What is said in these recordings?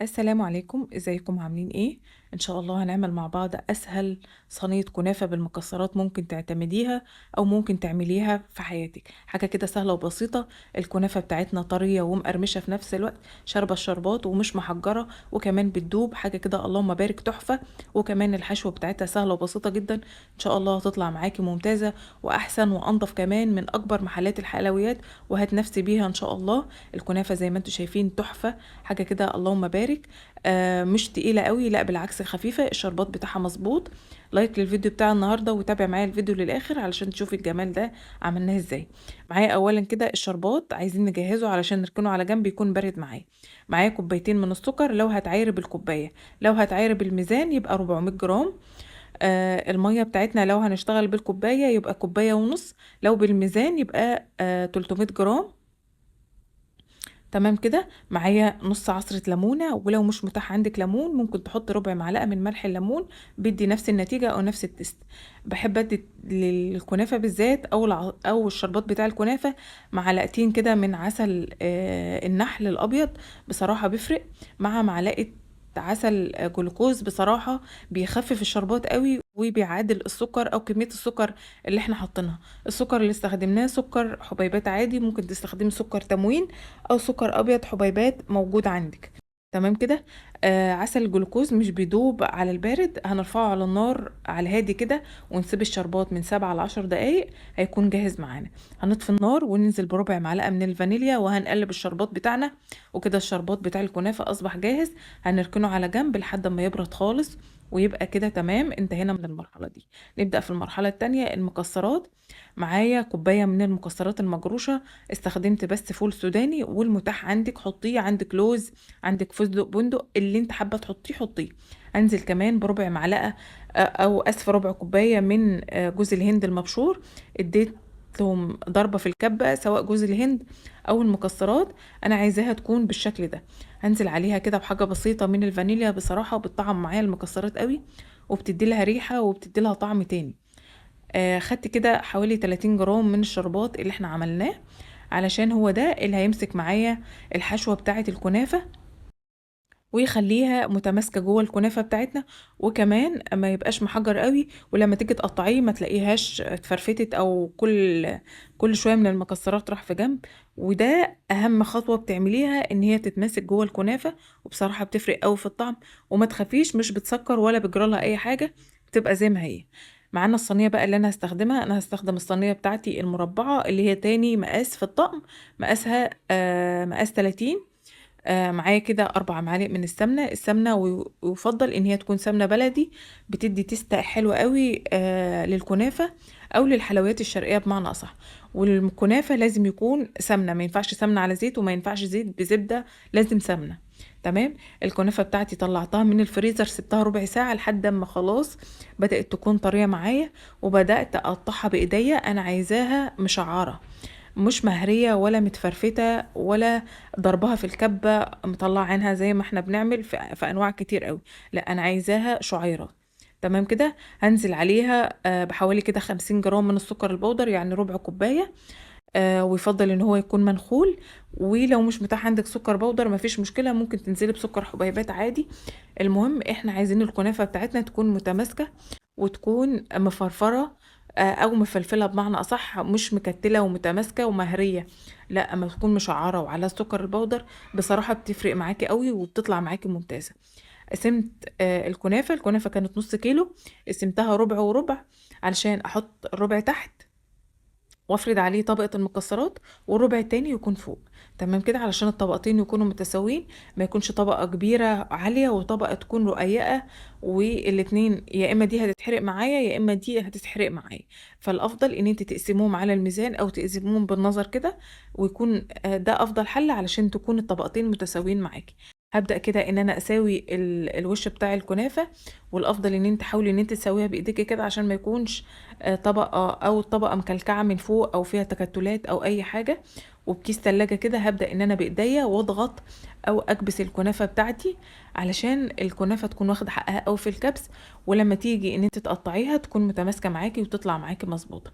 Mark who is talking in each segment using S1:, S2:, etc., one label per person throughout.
S1: السلام عليكم، ازيكم؟ عاملين ايه؟ ان شاء الله هنعمل مع بعض اسهل صينية كنافة بالمكسرات ممكن تعتمديها او ممكن تعمليها في حياتك. حاجة كده سهلة وبسيطة. الكنافة بتاعتنا طرية ومقرمشة في نفس الوقت، شاربة الشربات ومش محجرة، وكمان بتدوب، حاجة كده اللهم بارك تحفة. وكمان الحشوة بتاعتها سهلة وبسيطة جدا، ان شاء الله هتطلع معاكي ممتازة واحسن وانضف كمان من اكبر محلات الحلويات، وهتنافسي بيها ان شاء الله. الكنافة زي ما انتم شايفين تحفة، حاجة كده اللهم بارك. مش تقيلة قوي، لا بالعكس خفيفة، الشربات بتاعها مظبوط. like للفيديو بتاع النهاردة وتابع معايا الفيديو للآخر علشان تشوفي الجمال ده عملناه ازاي. معايا اولا كده الشربات عايزين نجهزه علشان نركنه على جنب يكون بارد. معايا كوبايتين من السكر، لو هتعاير بالكوباية، لو هتعاير بالميزان يبقى 400 جرام. المية بتاعتنا لو هنشتغل بالكوباية يبقى كوباية ونص، لو بالميزان يبقى 300 جرام. تمام كده. معايا نص عصرة ليمونة، ولو مش متاح عندك ليمون ممكن تحط ربع معلقة من ملح الليمون، بيدي نفس النتيجة أو نفس ال taste. بحب أدي للكنافة بالذات أو الشربات بتاع الكنافة معلقتين كده من عسل النحل الأبيض، بصراحة بيفرق، مع معلقة عسل جلوكوز، بصراحة بيخفف الشربات قوي وبيعادل السكر أو كمية السكر اللي احنا حاطينها. السكر اللي استخدمناه سكر حبيبات عادي، ممكن تستخدمي سكر تموين أو سكر أبيض حبيبات موجود عندك. تمام كده. عسل الجلوكوز مش بيدوب على البارد، هنرفعه على النار على الهادي كده ونسيب الشربات من 7 ل10 دقايق، هيكون جاهز معانا. هنطفي النار وننزل بربع معلقة من الفانيليا وهنقلب الشربات بتاعنا، وكده الشربات بتاع الكنافة أصبح جاهز. هنركنه على جنب لحد ما يبرد خالص ويبقى كده تمام. انتهينا من المرحلة دي. نبدأ في المرحلة التانية، المكسرات. معايا كوباية من المكسرات المجروشة، استخدمت بس فول سوداني، والمتاح عندك حطيه، عندك لوز، عندك فستق بندق، اللي انت حابة تحطيه حطيه. انزل كمان بربع معلقة، او اسف ربع كوباية من جوز الهند المبشور. اديت لهم ضربة في الكبة سواء جوز الهند او المكسرات، انا عايزاها تكون بالشكل ده. هنزل عليها كده بحاجة بسيطة من الفانيليا، بصراحة بتطعم معايا المكسرات قوي وبتدي لها ريحة وبتدي لها طعم تاني. خدت كده حوالي 30 جرام من الشربات اللي احنا عملناه، علشان هو ده اللي هيمسك معايا الحشوة بتاعة الكنافة ويخليها متماسكة جوه الكنافة بتاعتنا، وكمان ما يبقاش محجر قوي، ولما تيجي تقطعيه ما تلاقيهاش اتفرفتت او كل شوية من المكسرات راح في جنب. وده اهم خطوة بتعمليها، ان هي تتماسك جوه الكنافة، وبصراحة بتفرق قوي في الطعم. وما تخافيش مش بتسكر ولا بيجرالها اي حاجة، بتبقى زي ما هي. معانا الصينية بقى اللي انا هستخدمها، انا هستخدم الصينية بتاعتي المربعة اللي هي تاني مقاس في الطقم، مقاس 30. معايا كده 4 معالق من السمنة. السمنة ويفضل إن هي تكون سمنة بلدي، بتدي تيستة حلوة قوي، للكنافة أو للحلويات الشرقية بمعنى أصح. والكنافة لازم يكون سمنة، ما ينفعش سمنة على زيت، وما ينفعش زيت بزبدة، لازم سمنة. تمام. الكنافة بتاعتي طلعتها من الفريزر، سبتها ربع ساعة لحد ما خلاص بدأت تكون طرية معايا، وبدأت أقطعها بإيديا. أنا عايزاها مشعرة، مش مهرية ولا متفرفتة ولا ضربها في الكبة مطلعة عينها زي ما احنا بنعمل في أنواع كتير قوي، لا أنا عايزاها شعيرات. تمام كده. هنزل عليها بحوالي كده 50 جرام من السكر البودر، يعني ربع كوباية، ويفضل ان هو يكون منخول. ولو مش متاح عندك سكر بودر مفيش مشكلة، ممكن تنزلي بسكر حبيبات عادي. المهم احنا عايزين الكنافة بتاعتنا تكون متماسكة وتكون مفرفرة، او مفلفلة بمعنى اصح، مش مكتلة ومتماسكة ومهرية، لا اما تكون مشعرة وعلى السكر البودر بصراحة بتفرق معاكي قوي وبتطلع معاكي ممتازة. قسمت الكنافة، الكنافة كانت نص كيلو، قسمتها ربع وربع علشان احط الربع تحت وافرد عليه طبقة المكسرات، والربع التاني يكون فوق. تمام كده، علشان الطبقتين يكونوا متساويين، ما يكونش طبقة كبيرة عالية وطبقة تكون رقيقة، والاتنين يا اما دي هتتحرق معايا يا اما دي هتتحرق معايا. فالافضل ان انت تقسموهم على الميزان او تقسموهم بالنظر كده، ويكون ده افضل حل علشان تكون الطبقتين متساويين معاكي. هبدأ كده ان انا اساوي الوش بتاع الكنافة، والافضل ان انت تحاولي ان انت تساويها بايديكي كده عشان ما يكونش طبقة او طبقة مكلكعة من فوق او فيها تكتلات او اي حاجة. وبكيس تلاجة كده هبدأ ان انا بايديا واضغط او اكبس الكنافة بتاعتي علشان الكنافة تكون واخدة حقها قوي في الكبس، ولما تيجي ان انت تقطعيها تكون متماسكة معاكي وتطلع معاكي مظبوطة.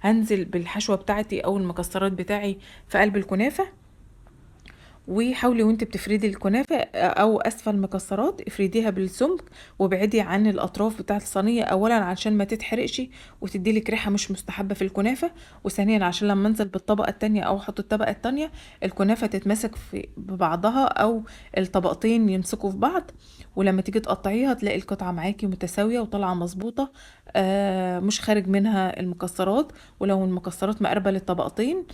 S1: هنزل بالحشوة بتاعتي او المكسرات بتاعي في قلب الكنافة، وحاولي وانت بتفردي الكنافة او اسفل المكسرات افرديها بالسمك، وابعدي عن الاطراف بتاعة الصينية، اولا عشان ما تتحرقش وتدي لك ريحة مش مستحبة في الكنافة، وثانيا عشان لما انزل بالطبقة التانية او احط الطبقة التانية الكنافة تتمسك في ببعضها او الطبقتين يمسكوا في بعض، ولما تيجي تقطعيها تلاقي القطعة معاكي متساوية وطالعة مظبوطة، مش خارج منها المكسرات. ولو المكسرات مقربة للطبقتين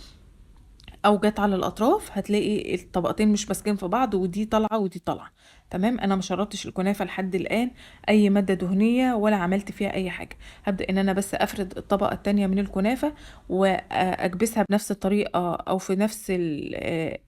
S1: او جت على الاطراف هتلاقي الطبقتين مش ماسكين في بعض، ودي طالعه ودي طالعه. تمام. انا ما شربتش الكنافه لحد الان اي مادة دهنية ولا عملت فيها اي حاجة. هبدا ان انا بس افرد الطبقة التانية من الكنافه واكبسها بنفس الطريقة او في نفس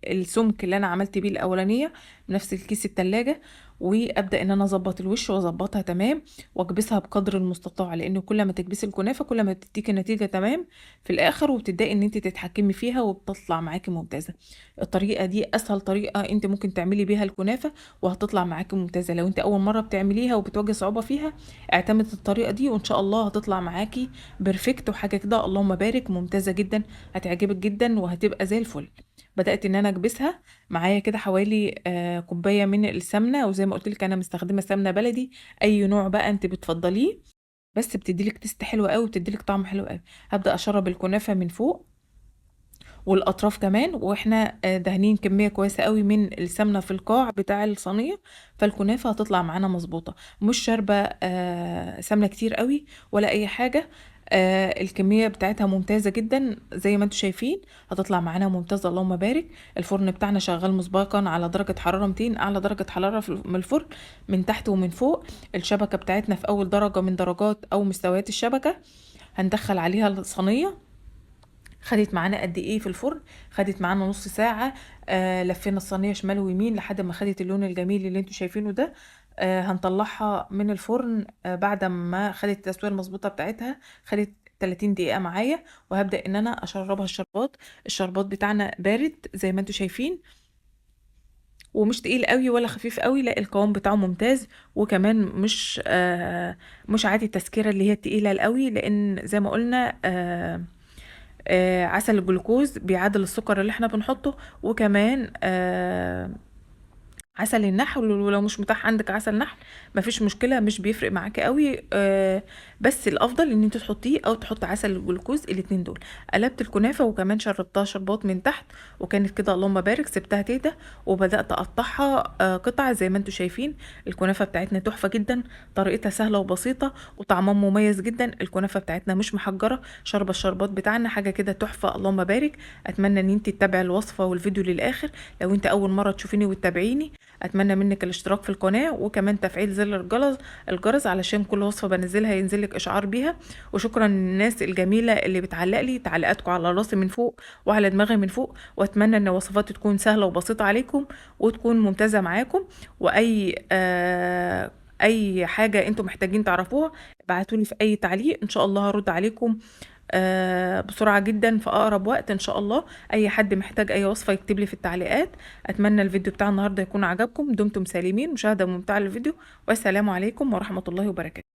S1: السمك اللي انا عملت بيه الاولانية بنفس الكيس التلاجة، وابدا ان انا اظبط الوش واظبطها تمام واكبسها بقدر المستطاع، لان كل ما تكبسي الكنافه كل ما بتديكي النتيجة تمام في الاخر، وبتبداي ان انت تتحكمي فيها وبتطلع معاكي ممتازة. الطريقة دي اسهل طريقه انت ممكن تعملي بيها الكنافه وهتطلع معاكي ممتازة. لو انت اول مرة بتعمليها وبتواجهي صعوبة فيها اعتمدي الطريقة دي وان شاء الله هتطلع معاكي perfect وحاجه كده اللهم بارك ممتازة جدا، هتعجبك جدا وهتبقى زي الفل. بدات ان انا اكبسها معايا كده حوالي كوباية من السمنة، وزي ما قلت لك انا مستخدمة سمنه بلدي، اي نوع بقى انت بتفضليه، بس بتديلك taste حلو قوي وبتديلك طعم حلو قوي. هبدا اشرب الكنافه من فوق والاطراف كمان، واحنا دهنين كمية كويسة قوي من السمنة في القاع بتاع الصينية، فالكنافه هتطلع معانا مظبوطة، مش شاربه سمنه كتير قوي ولا اي حاجة. الكمية بتاعتها ممتازة جدا زي ما انتم شايفين، هتطلع معانا ممتازة اللهم بارك. الفرن بتاعنا شغال مسبقا على درجه حرارة 200، اعلى درجه حرارة من الفرن من تحت ومن فوق. الشبكة بتاعتنا في اول درجه من درجات او مستويات الشبكة، هندخل عليها الصينية. خدت معانا قد ايه في الفرن؟ خدت معانا نص ساعة. لفينا الصينية شمال ويمين لحد ما خدت اللون الجميل اللي انتوا شايفينه ده. هنطلعها من الفرن، بعد ما خدت التسوية المظبوطة بتاعتها، خدت 30 دقيقة معايا. وهبدأ ان انا اشربها الشربات. الشربات بتاعنا بارد زي ما انتوا شايفين، ومش تقيل قوي ولا خفيف قوي، لا القوام بتاعه ممتاز، وكمان مش عادي التسكيرة اللي هي التقيلة قوي، لان زي ما قلنا عسل الجلوكوز بيعادل السكر اللي احنا بنحطه، وكمان عسل النحل، ولو مش متاح عندك عسل نحل مفيش مشكلة، مش بيفرق معاكي قوي، بس الافضل ان انت تحطيه او تحط عسل الجلوكوز، الاتنين دول. قلبت الكنافه وكمان شربتها شربات من تحت، وكانت كده اللهم بارك. سبتها تهدى وبدات اقطعها قطع زي ما انتم شايفين. الكنافه بتاعتنا تحفة جدا، طريقتها سهلة وبسيطة وطعمها مميز جدا. الكنافه بتاعتنا مش محجره، شاربه الشربات بتاعنا حاجة كده تحفة اللهم بارك. اتمنى ان انت تتابعي الوصفة والفيديو للاخر. لو انت اول مرة تشوفيني وتتابعيني اتمنى منك الاشتراك في القناة وكمان تفعيل زر الجرس علشان كل وصفه بنزلها ينزلك اشعار بيها. وشكرا للناس الجميلة اللي بتعلق لي، تعليقاتكم على راسي من فوق وعلى دماغي من فوق، واتمنى ان وصفاتي تكون سهلة وبسيطة عليكم وتكون ممتازة معاكم. واي اي حاجة انتم محتاجين تعرفوها ابعتولي في اي تعليق، ان شاء الله هرد عليكم بسرعة جدا في أقرب وقت إن شاء الله. أي حد محتاج أي وصفة يكتب لي في التعليقات. أتمنى الفيديو بتاع النهاردة يكون عجبكم. دمتم سالمين، مشاهدة ممتعة للفيديو، والسلام عليكم ورحمة الله وبركاته.